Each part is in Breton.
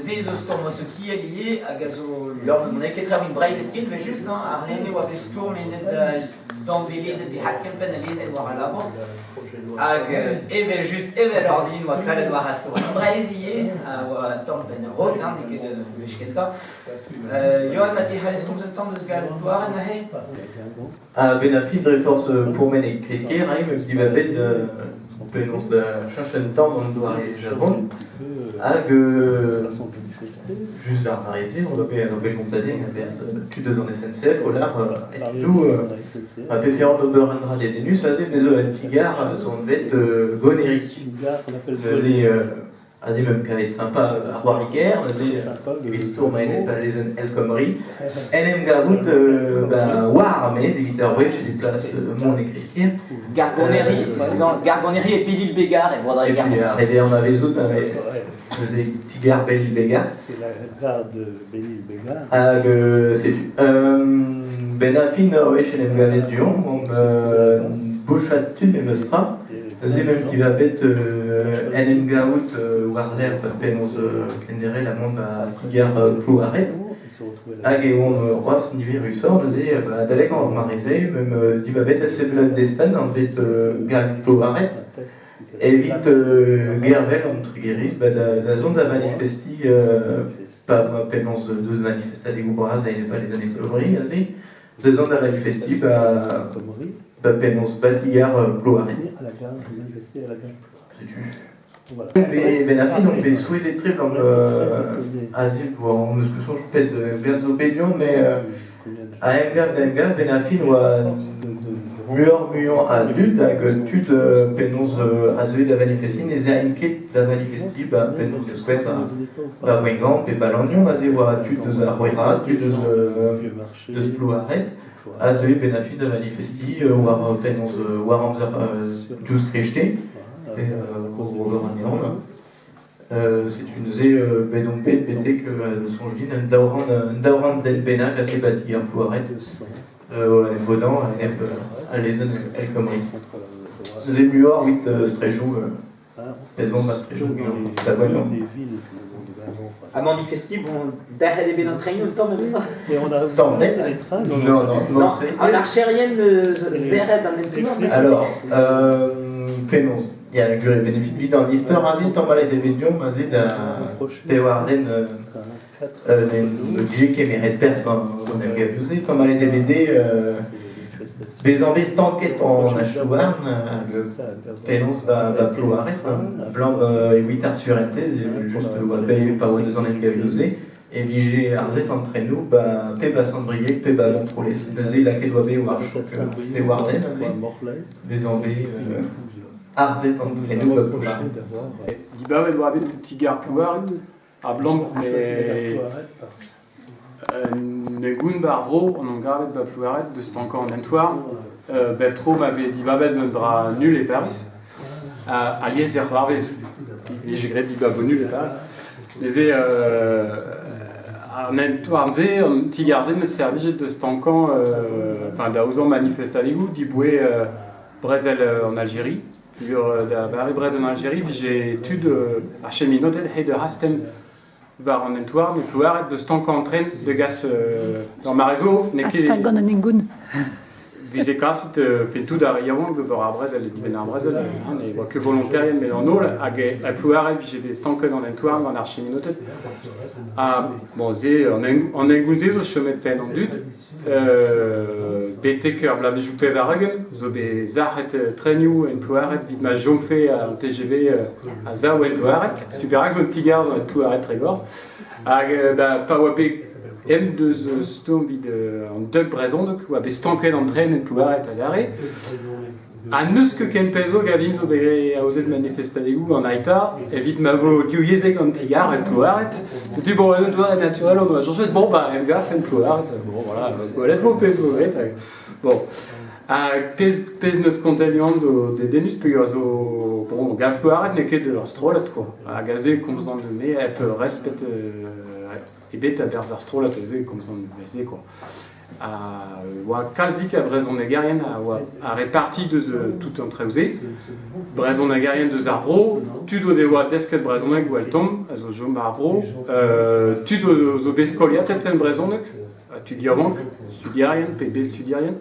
Neuze zo stourm sokial ivez hag a zo liammet n'eo ket tra evit Breizh hepken evel-just hañ àrlene e oa bet stourm enep da danvelezed bet adkempenn al lezenn war al labour hag evel-just evel ordin oa kalet war ar stourm Breizh ivez a oa un tamm penn a-raok hañ n'eo ket wech kentañ. Yoann ma te c'hallez komz un tamm deus galv Plouared neuze? A-benn ar fin dre forzh pourmen e kreiz-kêr hein, meus dibabet penaos da cheñch un tamm an doare Japon hag just d'ar mare-se on oa bet kontadenn a-berzh tud eus an SNCF o lâr tudoù ma vefe anv d'ober un dra dedennus aze me zo un ti-gar zo anvet Goneri. Neuze Aze meump kavet sympa ar c'hoari-kaer, neuze evit stourm a-enep al lezenn El Khomri. En em gavout ba, war ar maez evit ur wech evit plas mont e Kristier. Gargoneri, Gargoneri e Belle-Île-Bégard e oa dre Gargoneri. Sede anavezout neuze ti-gar Belle-Île-Bégard. Hag setu. Ben ar fin ur wech en em gavet du-hont, omp bochad tud memes tra. Neuze meump dibabet en em gavout war-lerc'h penaos kenderc'hel ha mont da ti-gar Plouared. Hag e oamp c'hoazh niverusoc'h neuze adalek ar mare-se meump dibabet da sevel un destenn anvet Galv Plouared evit gervel an Tregeriz da zont da manifestiñ pa penaos deus manifestadegoù bras a-enep al lezenn Ekolori aze. Da zont da manifestiñ ba penaos batigar Plouared. Setu. Ben ar fin on bet souezhet-tre gant aze on eus ket soñj pet verb zo bet du-hont mais a emgav da emgav ben ar fin oa muioc'h-muiañ a dud hag tud penaos a zeue da vanifestiñ ne z'aent ket da vanifestiñ ba penaos da skouer ba Gwengamp pe ba Lannion aze oa tud eus ar C'houerc'had tud eus Plouared a zeue benn ar fin da vanifestiñ war penaos war amzer diouzh kreisteiz pe ober anezhañ. Setu neuze bet on bet betek soñj din un daou-c'hant den bennak aze ba ti ar Plouared en vodañ a-enep al lezenn El Khomri. Neuze muioc'h evit strejoù Pezh ma strejoù da Gwengamp. Ha manifestiñ, bon, derc'het eo bet an trenioù un tamm memes tra? Tamm net? Non, non, non. An archerien serret an hentoù? Alors, penaos? Ya, gwir eo benefit 'vit an istor aze, tamallet eo bet deomp aze da pevar den n'o dije kemeret perzh gant an emgavioù-se. Tamallet eo bet dezhe bezañ bet stanket an houarn hag penaos ba Plouared, abalamour evit ar surentez, just oa bet pa oa deus an emgavioù-se, e vije harzet an trenoù ba pe ba Sant-Brieg pe ba Montroulez. Neuze lakaet oa bet war chouk pevar den aze, bezañ bet harzet an trenoù ba Plouared. Dibabet oa bet ti-gar Plouared abalamour ne goun 'ba ar vro on gavet 'ba Plouared deus stankañ an hent-houarn bep tro ma vez dibabet un dra nul e Pariz. Alies e c'hoarvez vije graet dibabo nul e Pariz. Neuze an hent-houarn-se, an ti-gar-se 'neus servijet da stankañ, enfin da aozañ manifestadegoù diboe brezel an Aljerie. Peogwir da vare brezel an Aljerie 'vije tud ar cheminoted hed ur astenn war an hent-houarn e Plouared da stankañ an tren da gas d'ar mare zo n'eo ket Ha gant an hengoun. Veze kaset fin tout ar re yaouank d'ober ar brezel e dibenn ar brezel hein, ne oa ket volonterien met an holl hag e Plouared vije bet stanket an hent-houarn gant ar cheminoted. Ha bon se an hengoun-se zo chomet penn an dud Betek ar bloavezhioù 80 zo bet sac'het trenioù en Plouared evit ma chomfe an TGV a-sav en Plouared. Setu perak zo un ti-gar en Plouared-Trégor. Hag pa oa bet em deus stourm evit an dug brezhoneg, oa bet stanket an tren en Plouared adarre. Ha n'eus ket ken pell zo Gavin zo bet aozet manifestadegoù an Ai'ta evit ma vo divyezhek an ti-gar en Plouared. Setu bon, un doare naturel on doa soñjet, bon bah emgav en Plouared, bon voilà, gwelet vo pezh zo graet. Bon. Ha pezh, pezh n'eus kontet unan zo dedennus peogwir zo bon, gav Plouared n'eo ket ur strollad quoi. Hag aze e komzan me hep respet ebet a-berzh ar strollad aze e komzan aze quoi. A oa kalzik a vrezhonegerien a oa a reparti deus tout an traoù-se. Brezhonegerien deus ar vro, tud o devoa desket brezhoneg gwell-tomm, a zo chom ar vro, tud o zo bet skoliatet en brezhoneg, tud yaouank, studierien pe bet studierien,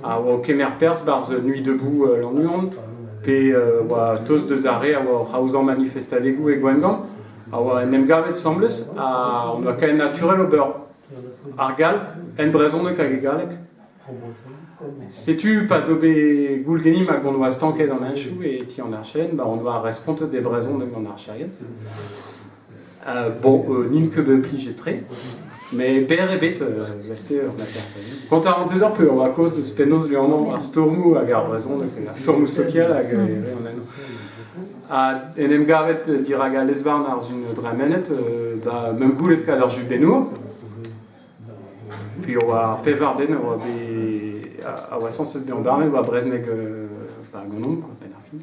a oa o kemer perzh 'barzh Nuit debout Lannuon, pe oa tost deus ar re a oa oc'h aozañ manifestadegoù e Gwengamp, a oa en em gavet asambles ha on oa ken naturel ober ar galv en brezhoneg hag e galleg. Setu pa zo bet goulgenimp hag on oa stanket an heñchoù e ti an archerien, ba on oa respontet e brezhoneg d'an archerien. Bon, n'int ket bet plijet-tre, met berr ebet evel-se ur atersadenn. Kontañ a ran se deoc'h peogwir oa kaoz deus penaos liammañ ar stourmoù hag ar brezhoneg, ar stourmoù sokial hag an env. Ha en em gavet dirak al lez-varn ar sun dremenet, ba meump goulet kad ar jubennour. Puis oa ar pevar den a oa bet a oa sañset bezañ barnet oa brezhoneg ba ganeomp quoi, penn ar fin.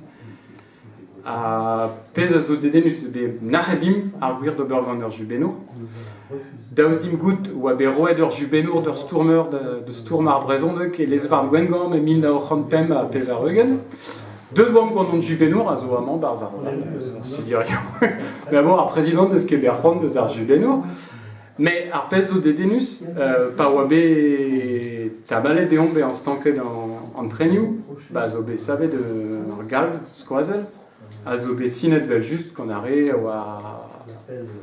Ha pezh a zo dedennus eo bet nac'het dimp ar gwir d'ober gant ur jubennour. Daoust dimp goût oa bet roet ur jubennour d'ur stourmer da stourm ar brezhoneg e lez-varn Gwengamp e 1985. Deuet oamp gant hon jubennour a zo amañ 'barzh ar sal, ar studierien. Mais bon, ar prezidant n'eus ket bet c'hoant deus ar jubennour. Mais ar pezh zo dedennus, pa oa bet tamallet deomp bezañ stanket an trenioù, ba zo bet savet ur galv skoazell, a zo bet sinet evel-just gant ar re a oa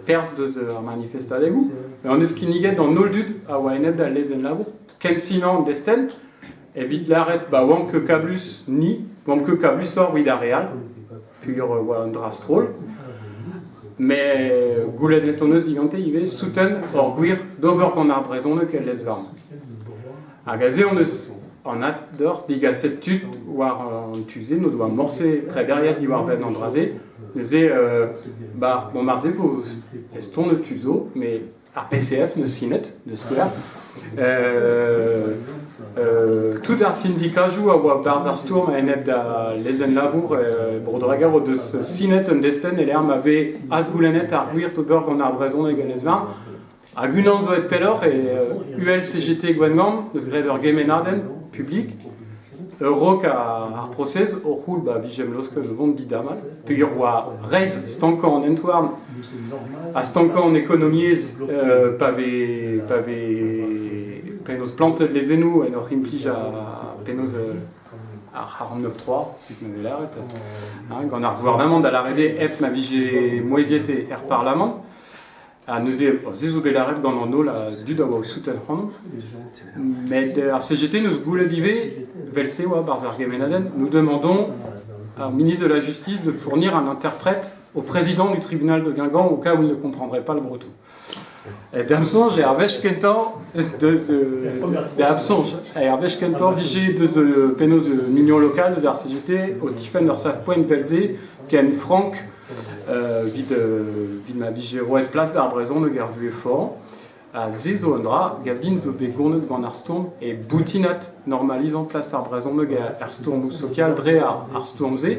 perzh deus ar manifestadegoù. Hon eus kinniget d'an holl dud a oa enep d'al lezenn labour kensiñañ an destenn evit lâret ba oamp ket kablus ni, oamp ket kablusoc'h evit ar re all, peogwir oa un dra stroll. Met goulennet hon eus digante ivez souten hor gwir d'ober gant ar brezhoneg el lez-varn. Hag aze hon eus anat deoc'h digaset tud war an tu-se n'o doa morse prederiet diwar-benn an dra-se. Neuze, ba, bon, marse vo eston tu zo, met ar PCF n'eus sinet, da skouer. Tout ar sindikajoù a oa barzh ar stourm a-enep da lezenn labour Bro-Dreger o deus sinet un destenn e-lec'h ma vez azgoulennet ar gwir d'ober gant ar brezhoneg en lez-varn. Hag unan zo aet pelloc'h e ULCGT Gwengamp eus graet ur gemennadenn publik a-raok ar prosez o c'houl ba vijemp laosket o vont didamall peogwir oa reizh stankañ an hent-houarn ha stankañ an ekonomiezh pa vez pa vez penaos plantet lezennoù en oc'h implij ar penaos ar 49.3 'giz ma vez lâret hein, gant ar gouarnamant da lâret eo hep ma vije mouezhiet er parlamant. Ha neuze, se zo bet lâret gant an holl a dud a oa o souten ac'hanomp. Met ar CGT n'eus goulet ivez, 'vel-se oa 'barzh ar gemennadenn, nous demandons au ministre de la Justice de fournir un interprète au président du tribunal de Guingamp au cas où il ne comprendrait pas le breton. E da'm soñj eo ar wech kentañ deus da'm soñj eo ar wech kentañ vije deus penaos un union locale deus ar CGT o tifenn ur sav-poent 'vel-se ken frank evit evit ma vije roet plas d'ar brezhoneg er vuhez foran. Ha se zo un dra, gav din zo bet gonet gant ar stourm e boutinat normalizañ plas ar brezhoneg er stourmoù sokial dre ar stourm-se.